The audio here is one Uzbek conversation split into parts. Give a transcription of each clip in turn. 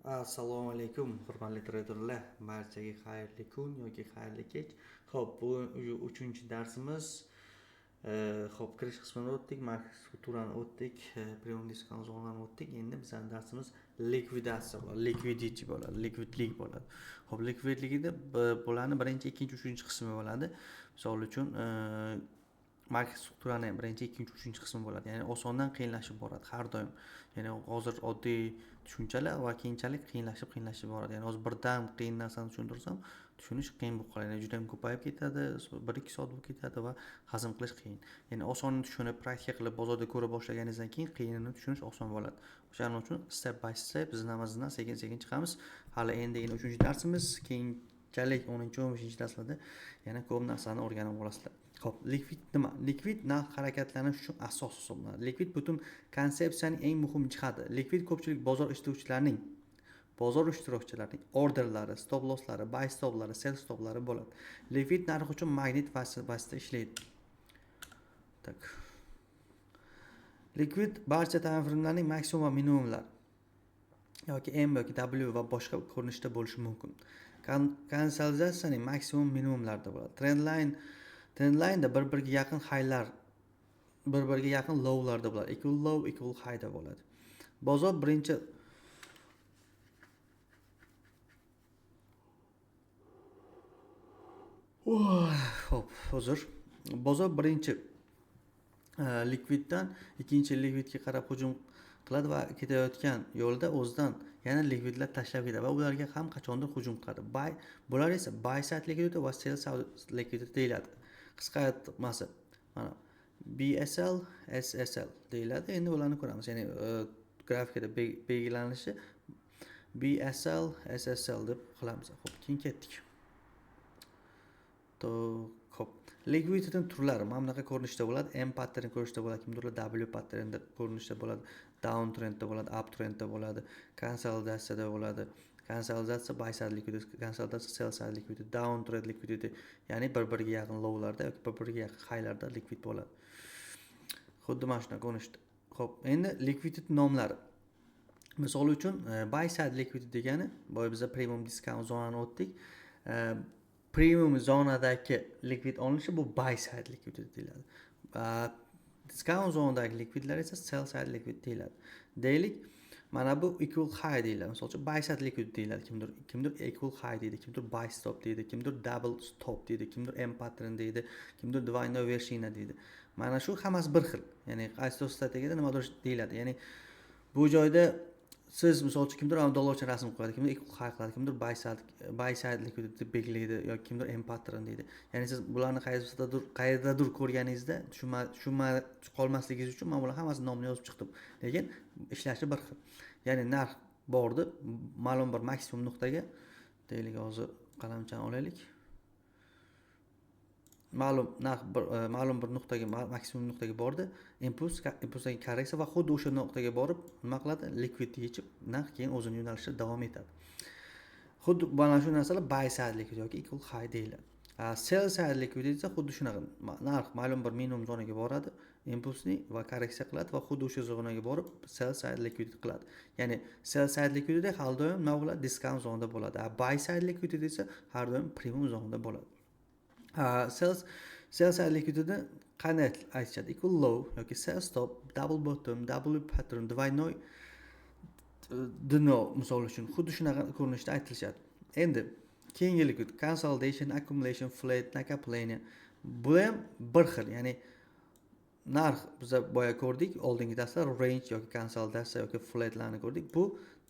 Assalomu alaykum, hurmatli treyderlar. Barchaga xayrli kun yoki xayrli kech. Xo'p, bu 3-darsimiz. Xo'p, kirish qismini o'tdik, market strukturani o'tdik, premium discount zonani o'tdik. Endi bizning darsimiz likvidatsiya bo'ladi, liquidity bo'ladi, likvidlik bo'ladi. Xo'p, likvidligida bularni birinchi, ikkinchi, uchinchi qismi bo'ladi. Misol uchun, market strukturani ham birinchi, ikkinchi, uchinchi qismi bo'ladi. Ya'ni osondan qiyinlashib boradi har doim. Ya'ni hozir oddiy tushunchalar va keyinchalik qiyinlashib boradi. Ya'ni hozir birdan qiyin narsani tushuntirsam, tushunish qiyin bo'lib qoladi. Ya'ni juda ham ko'payib ketadi, 1-2 soat bo'lib ketadi va hazm qilish qiyin. Ya'ni osonni tushunib, praktika qilib bozorda ko'ra boshlaganingizdan keyin qiyinini tushunish oson bo'ladi. O'shaning uchun step by step, zinama-zina, sekin-sekin chiqamiz. Hali endigina 3-darsimiz, keyinchalik 10-15-darslarda yana ko'p narsani o'rganib olasizlar. Xo'p, likvid nima? Likvid narx harakatlanish uchun asos hisoblanadi. Likvid butun konsepsiyaning eng muhim jihati. Likvid ko'pchilik bozor ishtirokchilarining orderlari, stop losslari, buy stoplari, sell stoplari bo'ladi. Likvid narx uchun magnit vosita ishlaydi. Tak. Likvid barcha time framelarning maksimum va minimumlari yoki M yoki W va boshqa ko'rinishda bo'lishi mumkin. Konsolidatsiyaning maksimum minimumlarida bo'ladi. Trendlineda bir-biriga yaqin highlar, bir-biriga yaqin lowlarda bo'ladi. Equal low, equal highda bo'ladi. Bozor birinchi Xo'p, hozir bozor birinchi likviddan ikkinchi likvidga qarab hujum qiladi va ketayotgan yo'lda o'zidan yana likvidlar tashlab ketadi va ularga ham qachondir hujum qiladi. Buy, bular esa buy side liquidity va sell side liquidity deyiladi. Qisqartmasi mana BSL, SSL deyiladi. Endi ularni ko'ramiz. Ya'ni grafikada belgilanishi BSL, SSL deb qilamiz. Xo'p, keyin ketdik. Xo'p, liquidityning turlari mana bunaqa ko'rinishda bo'ladi. M pattern ko'rinishda bo'ladi, kimdirlar W pattern ko'rinishda bo'ladi, down trendda bo'ladi, up trendda bo'ladi, konsolidatsiyada bo'ladi. Konsolidatsiya buy side liquidity, konsolidatsiya sell side liquidity, down trend liquidity, ya'ni bir-biriga yaqin lowlarda yoki bir-biriga yaqin highlarda likvid bo'ladi. Xuddi mana shunaqa ko'rinishda. Xo'p, endi liquidity nomlari. Misol uchun, buy side liquidity degani, boya biz premium discount zonani o'tdik. Premium zonadagi likvid olinishi bu buy side liquidity deyiladi. Discount zonadagi likvidlar esa sell side liquid deyiladi. Deylik, mana bu equal high deyiladi. Misol uchun buy side liquid deyiladi. Kimdir equal high deydi, kimdir buy stop deydi, kimdir double stop deydi, kimdir M pattern deydi, kimdir двойной вершина deydi. Mana shu hammasi bir xil. Ya'ni qaysi strategiyada nimadir deyiladi. Ya'ni bu joyda siz misol uchun kimdir dollarcha rasm qo'yadi, kimdir equal high qiladi, kimdir buy side liquidity deb belgilaydi yoki kimdir M pattern deydi. Ya'ni siz bularni qayerdadir ko'rganingizda tushunma qolmasligingiz uchun men bular hammasini nomini yozib chiqdim. Lekin ishlashi bir xil. Ya'ni narx bordi ma'lum bir maksimum nuqtaga, deylik hozir qalamchani olaylik. Ma'lum narx bir, ma'lum bir nuqtaga, maksimum nuqtaga bordi, impulsdan korreksiya va xuddi o'sha nuqtaga borib nima qiladi? Likvidni yechib, narx keyin o'zini yo'nalishida davom etadi. Xuddi mana shu narsalar buy side liquidity yoki equal high deyiladi. Sell side liquidity esa xuddi shunaqa, narx ma'lum bir minimum zonaga boradi, impulsni va korreksiya qiladi va xuddi o'sha zonaga borib sell side liquidity qiladi. Ya'ni sell side liquidity har doim nima bo'ladi? Discount zonada bo'ladi. Buy side liquidity esa har doim premium zonada bo'ladi. Sell side liquidity qanday aytishadi? Equal low yoki sell stop, double bottom, double pattern, двойной dno misol uchun xuddi shunaqa ko'rinishda aytilishadi. Endi keyingi liquid consolidation, accumulation, flat, накопление. Bu ham bir xil, ya'ni narx biza boya ko'rdik oldingi darsda range yoki konsolidatsiya yoki flatlarni ko'rdik. Bu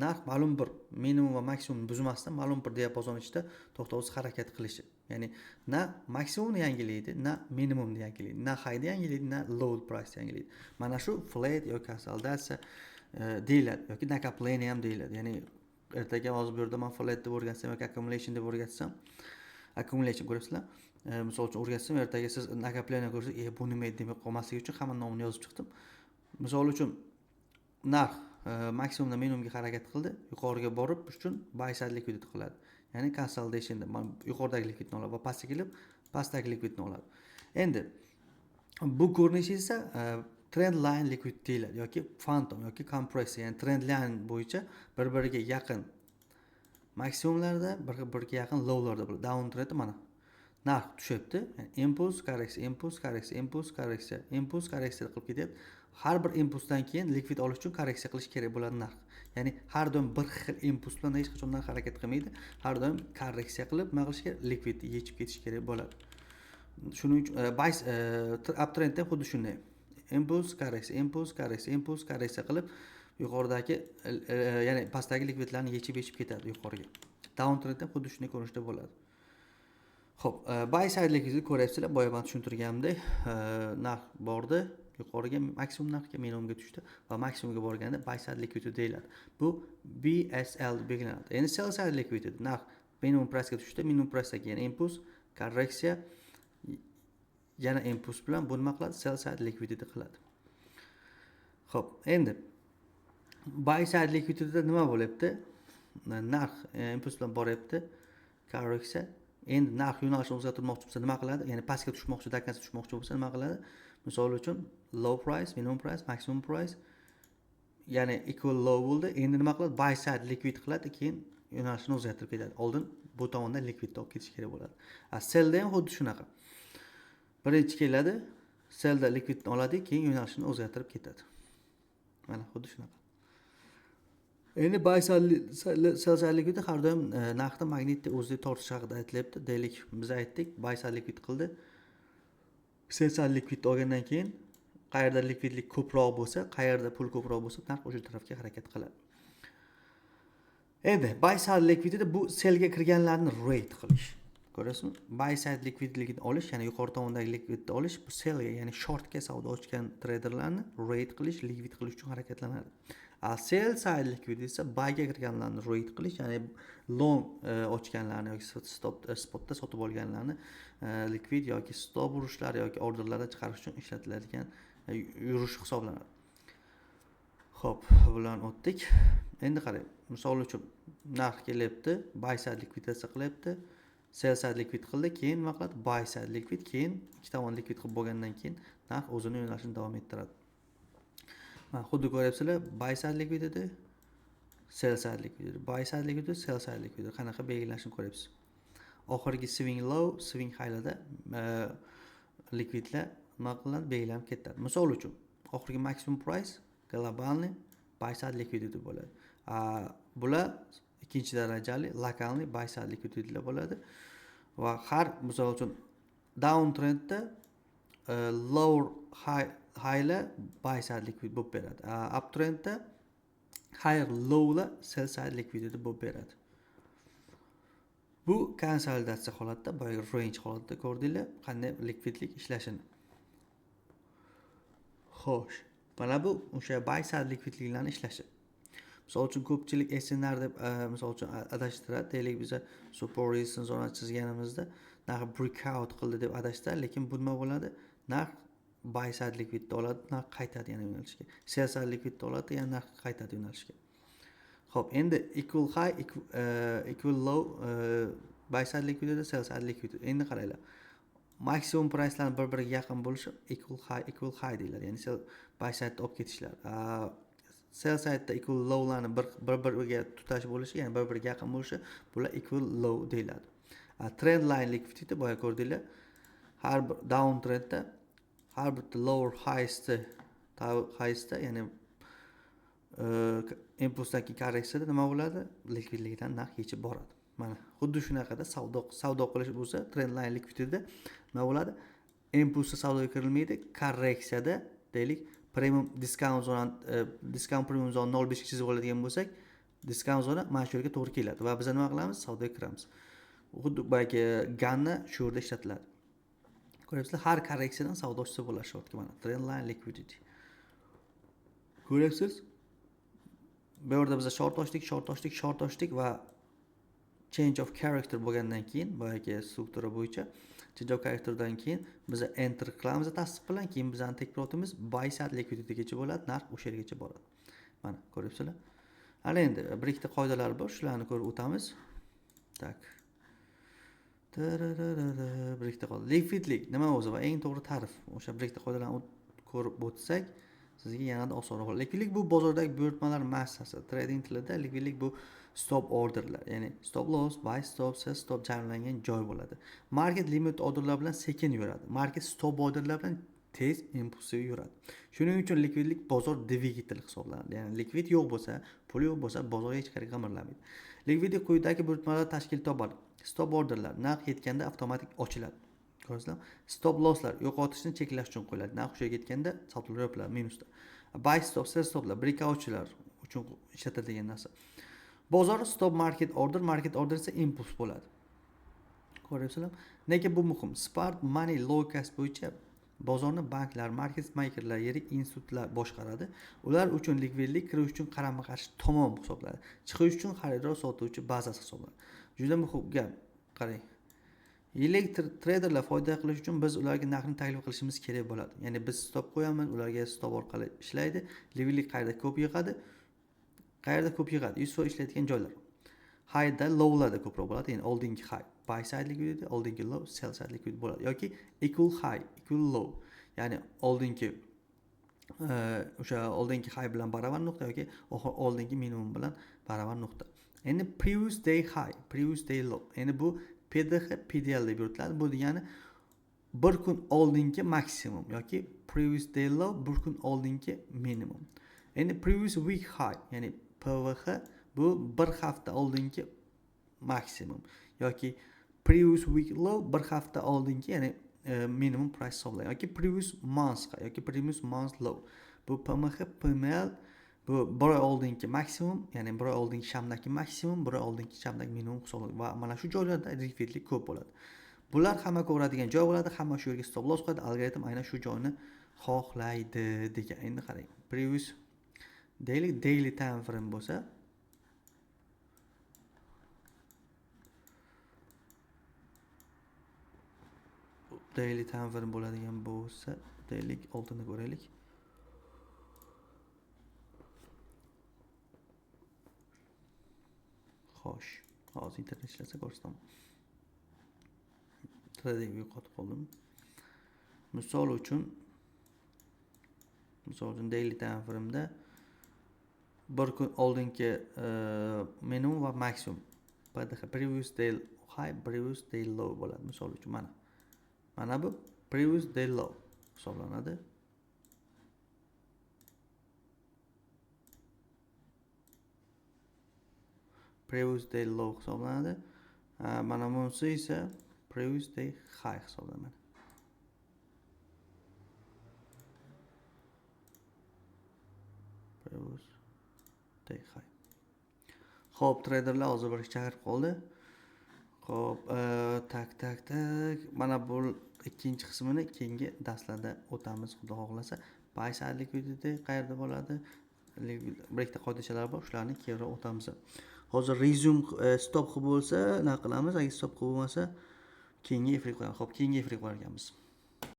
narx ma'lum bir minimum va maksimum buzmasdan ma'lum bir diapazon ichida to'xtovsiz harakat qilishi. Ya'ni na maksimumni yangilaydi, na minimumni yangilaydi, na highni yangilaydi, na low price yangilaydi. Mana shu flat yoki konsolidatsiya deyiladi yoki накопление ham deyiladi. Ya'ni ertaga hozir bu yerda men flat deb o'rgatsam yoki accumulation deb o'rgatsam, accumulation ko'rasizlar. Misol uchun o'rgatsam, ertaga siz накопление ko'rsangiz, bu nima edi demay qolmasligi uchun hamma nomini yozib chiqdim. Misol uchun narx maksimumdan minimumga harakat qildi, yuqoriga borib uchun buy side liquidity qiladi. Ya'ni consolidationda mana yuqoridagi likvidni oladi va pastga kelib pastdagi likvidni oladi. Endi bu ko'rinish esa trend line liquid deyiladi yoki phantom yoki kompressiya, ya'ni trend line bo'yicha bir-biriga yaqin Maksimumlarda, bir birga yaqin lowlarda bo'ladi. Down trendda mana narx tushyapti, ya'ni impuls, korreksiya, impuls, korreksiya, impuls, korreksiya, impuls, korreksiya qilib ketyapti. Har bir impulsdan keyin likvid olish uchun korreksiya qilish kerak bo'ladi narx. Ya'ni har doim bir xil impuls bilan hech qachon narx harakat qilmaydi. Har doim korreksiya qilib, nima qilish kerak? Likvidni yechib ketish kerak bo'ladi. Shuning uchun buy uptrendda ham xuddi shunday: impuls, korreksiya, impuls, korreksiya, impuls, korreksiya qilib yuqoridagi ya'ni pastdagi likvidlarni yechib yechib ketadi yuqoriga. Down trend ham xuddi shunday ko'rinishda bo'ladi. Ho'p, buy side likvidni ko'ryapsizlar. Boya man tushuntirganimdek, narx bordi yuqoriga, maksimum narxga, minimumga tushdi va maksimumga borganda buy side liquidity deyiladi. Bu BSL deb belgilanadi. Endi sell side liquidity: narx minimum pricega tushdi, minimum pricedan keyin impuls, korreksiya, yana impuls bilan bu nima qiladi? Sell side liquidity qiladi. Ho'p, endi buy side liquidityda nima bo'lyapti? Narx impuls bilan boryapti, korreksiya. Endi narx yo'nalishini o'zgartirmoqchi bo'lsa, nima qiladi? Ya'ni pastga tushmoqchi, до конца tushmoqchi bo'lsa, nima qiladi? Misol uchun, low price, minimum price, maximum price, ya'ni equal low bo'ldi. Endi nima qiladi? Buy side liquid qiladi, keyin yo'nalishini o'zgartirib ketadi. Oldin bu tomondan likvidni olib ketish kerak bo'ladi. A sellda ham xuddi shunaqa: birinchi keladi, sellda likvidni oladi, keyin yo'nalishini o'zgartirib ketadi. Mana, xuddi shunaqa. Endi buy sell side liquid har doim narxni magnitni o'zida tortish haqida aytilyapti. Deylik, biz aytdik, buy side liquid qildi, sell side liquid olgandan keyin qayerda likvidlik ko'proq bo'lsa, qayerda pul ko'proq bo'lsa, narx o'sha tarafga harakat qiladi. Endi buy side liquidity bu sellga kirganlarni raid qilish. Ko'rasizmi, buy side likvidligini olish, ya'ni yuqori tomondagi likvidni olish, bu sellga, ya'ni shortga savdo ochgan treyderlarni raid qilish, likvid qilish uchun harakatlanadi. A sell side liquid esa buyga kirganlarni raid qilish, ya'ni long ochganlarni yoki stop spotda sotib olganlarni likvid yoki stop urishlar yoki orderlardan chiqarish uchun ishlatiladigan yurish hisoblanadi. Ho'p, bularni o'tdik. Endi qarang, misol uchun, narx kelyapti, buy side likvidatsiya qilyapti, sell side likvid qildi, keyin nima qiladi? Buy side likvid. Keyin ikki tomon likvid qilib bo'lgandan keyin narx o'zini yo'nalishini davom ettiradi. Mana, xuddi ko'ryapsizlar, buy side liquidity, sell side liquidity, buy side liquidity, sell side liquidity qanaqa belgilanishini ko'ryapsiz. Oxirgi swing low, swing highlarda likvidlar nima qilinadi? Belgilanib ketadi. Misol uchun, oxirgi maksimum price глобальный buy side liquidity bo'ladi. Bular ikkinchi darajali локальный buy side liquiditylar bo'ladi. Va har, misol uchun, down trendda lower high, highlar buy side liquid bo'lib beradi, up trendda higher lowlar sell side liquidity bo'lib beradi. Bu konsolidatsiya holatda, boyagi range holatda ko'rdinglar qanday likvidlik ishlashini. Xo'sh, mana bu o'sha buy side likvidliklarni ishlashi. Misol uchun, ko'pchilik SNR deb misol uchun adashtiradi. Deylik, biza support, resistance zona chizganimizda narx breakout qildi deb adashtiradi, lekin bu nima bo'ladi? Narx buy side likvidni oladi, narx qaytadi yana yo'nalishga, sell side likvidni oladi, yana narx qaytadi yo'nalishga. Ho'p, endi equal high, equal low, buy side liquidity, sell side liquidity. Endi qaranglar, maksimum pricelarni bir biriga yaqin bo'lishi equal high, equal high deyiladi, ya'ni sell buy side'da olib ketishlar. Sell side'da equal lowlarni bir biriga tutash bo'lishi, ya'ni bir biriga yaqin bo'lishi, bular equal low deyiladi. Trend line liquidity, boya ko'rdinglar, har bir down trendda har bitta lower highsda, ya'ni impulsdan keyin korreksiyada nima bo'ladi? Likvidlikdan narx yechib boradi. Mana, xuddi shunaqada savdo qilish bo'lsa, trend line liquidityda nima bo'ladi? Impulsda savdoga kirilmaydi. Korreksiyada, deylik, premium discount zona, discount premium zona 0,5 ga chizib oladigan bo'lsak, discount zona mana shu yerga to'g'ri keladi va biz nima qilamiz? Savdoga kiramiz. Xuddi boyagi Ganna shu yerda ishlatiladi. Ko'ryapsizlar, har korreksiyadan savdo ochsa bo'ladi shortga. Mana, trend line liquidity, ko'ryapsiz. Bu yerda biz short ochdik, short ochdik, short ochdik va change of character bo'lgandan keyin, boyagi struktura bo'yicha change of characterdan keyin biz enter qilamiz tasdiq bilan. Keyin bizani take profitimiz buy side liquiditygacha bo'ladi, narx o'sha yergacha boradi. Mana, ko'ryapsizlar. Hali endi bir ikkita qoidalar bor, shularni ko'rib o'tamiz. Так, bir ikkita qoida. Likvidlik nima o'zi va eng to'g'ri ta'rif, o'sha bir ikkita qoidalarni ko'rib o'tsak. Sizga yanada osonroq bo'ladi. Likvidlik bu bozordagi buyurtmalar massasi. Trading tilida likvidlik bu stop orderlar, ya'ni stop loss, buy stop, sell stop jamlangan joy bo'ladi. Market limit orderlar bilan sekin yuradi. Market stop orderlar bilan tez impulsiv yuradi. Shuning uchun likvidlik bozor dvigatel hisoblanadi. Ya'ni likvid yo'q bo'lsa, pul yo'q bo'lsa, bozor hech qayerga qimirlamaydi. Likvidlik quyidagi buyurtmalar tashkil topadi. Stop orderlar narx yetganda avtomatik ochiladi. Ko'rasizlar? Stop losslar yo'qotishni cheklash uchun qo'yiladi. Narx o'sha yetganda sotuvlar yopiladi minusda. Buy stop, sell stoplar breakoutchilar uchun ishlatiladigan narsa. Bozor stop market order, market order esa impuls bo'ladi. Ko'ryapsizlar? Nega bu muhim? Smart money logikasi bo'yicha bozorni banklar, market makerlar, yirik institutlar boshqaradi. Ular uchun likvidlik kirish uchun qarama-qarshi tomon hisoblanadi. Chiqish uchun xaridor sotuvchi bazasi hisoblanadi. Juda muhim gap. Qarang. Yirik treyderlar foyda qilish uchun biz ularga narxni taklif qilishimiz kerak bo'ladi. Ya'ni biz stop qo'yamiz, ularga stop orqali ishlaydi. Likvidlik qayerda ko'p yig'adi? Qayerda ko'p yig'adi? 100% ishlaydigan joylar. Highda, lowlarda ko'proq bo'ladi. Ya'ni oldingi high buy side liquidity, oldingi low sell side liquidity bo'ladi yoki equal high, equal low. Ya'ni oldingi o'sha oldingi high bilan baravar nuqta yoki oldingi minimum bilan baravar nuqta. Endi previous day high, previous day low. Endi bu PDH, PDL deb yuritiladi. Bu degani bir kun oldingi maksimum yoki previous day low bir kun oldingi minimum. Endi previous week high, ya'ni PVH bu bir hafta oldingi maksimum yoki previous week low bir hafta oldingi, ya'ni minimum price hisoblanadi yoki previous month high yoki previous month low. Bu PMH, PML bu bir oy oldingi maksimum, ya'ni bir oy oldingi shamdagi maksimum, bir oy oldingi shamdagi minimum hisoblanadi va mana shu joylarda likvidlik ko'p bo'ladi. Bular hamma ko'radigan joy bo'ladi, hamma shu yerga stop loss qo'yadi, algoritm aynan shu joyni xohlaydi degan. Endi qarang, previous daily time frame bo'lsa, daily time frame bo'ladigan bo'lsa, deylik oltinni ko'raylik. Xo'sh, hozir internet ishlasa ko'rsataman. Trading yo'qotib qoldim. Misol uchun daily time frame'da bir kun oldingi minimum va maksimum PDH, previous day high, previous day low bo'ladi. Misol uchun mana bu previous day low hisoblanadi. Previous day low hisoblanadi. Mana bunisi esa previous day high hisoblanadi. Previous day high. Xo'p, treyderlar hozir bir chaqirib qoldi. Xo'p, так так так. Mana bu ikkinchi qismini keyingi darslarda o'tamiz, xudo xohlasa. Buy side liquidity qayerda bo'ladi? Bir ikkita qoidachalar bor, shularni keyinroq o'tamiz. Hozir resume stop qilib bo'lsa, nima qilamiz? Agar stop qilib bo'lmasa, keyingi efirga qo'yamiz. Xo'p, keyingi efirga qo'yar ekanmiz.